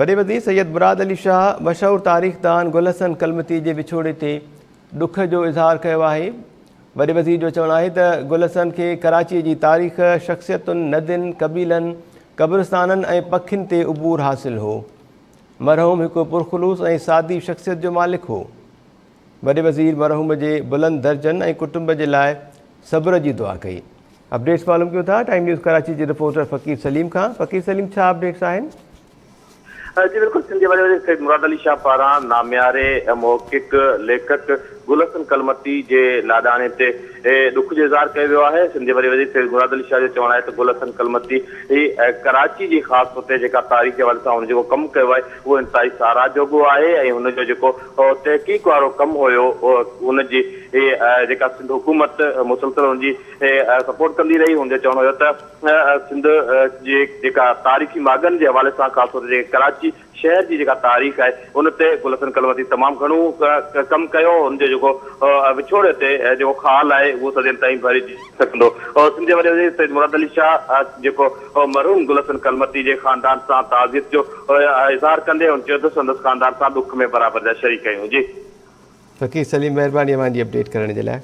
وڏي وزير سيد مراد علي شاهه مشهور تاريخدان گل حسن ڪلمتي جي وڇوڙي تي ڏک جو اظهار ڪيو آهي. وڏي وزير جو چوڻ آهي ته گل حسن کي ڪراچي جي تاريخ، شخصيتن، ندين، قبيلن، قبرستانن ۽ پکين تي عبور حاصل هو. مرحوم هڪ پرخلوص ۽ سادي شخصيت جو مالڪ هو. وڏي وزير مرحوم جي بلند درجن ۽ ڪٽنب جي لاء صبر جي دعا ڪئي. اپڊيٽس معلوم ڪيون ٿا ٽائيم نيوز ڪراچي جي رپورٽر فقير سليم کان. فقير سليم ڇا اپڊيٽس آهن؟ جي بلڪل سنڌ جي وڏي وزير سيد مراد علي شاهه پاران نامياري محقق ليکڪ گل حسن ڪلمتي جي لاڏاڻي تي ڏک جو اظهار ڪيو ويو آهي. سنڌ جي وڏي وزير سيد مراد علي شاهه جو چوڻ آهي ته گل حسن ڪلمتي ڪراچي جي خاص طور تي جيڪا تاريخ جي حوالي سان هن جيڪو ڪم ڪيو آهي اهو انتهائي ساراهه جوڳو آهي ۽ هن جو جيڪو تحقيق وارو ڪم هيو ان جي جيڪا سنڌ حڪومت مسلسل ان جي سپورٽ ڪندي رهي. هن جو چوڻ هيو ته سنڌ جي جيڪا تاريخي ماڳن جي حوالي سان خاص طور تي جيڪي ڪراچي شهر جي جيڪا تاريخ آهي ان تي گل حسن ڪلمتي تمام گهڻو ڪم ڪيو ان جو جيڪو وڇوڙي تي جيڪو خال آهي اهو صدين تائين ڀرجي سگهندو. سنڌ جي وڏي وزير سيد مراد علي شاهه جيڪو مرحوم گل حسن ڪلمتي جي خاندان سان تعزيت جو اظهار ڪندي هن چيو ته سندس خاندان سان ڏک ۾ برابر جا شريڪ آهيون. جي. فقير سليم مهرباني اوهان جي اپڊيٽ ڪرڻ جي لاء.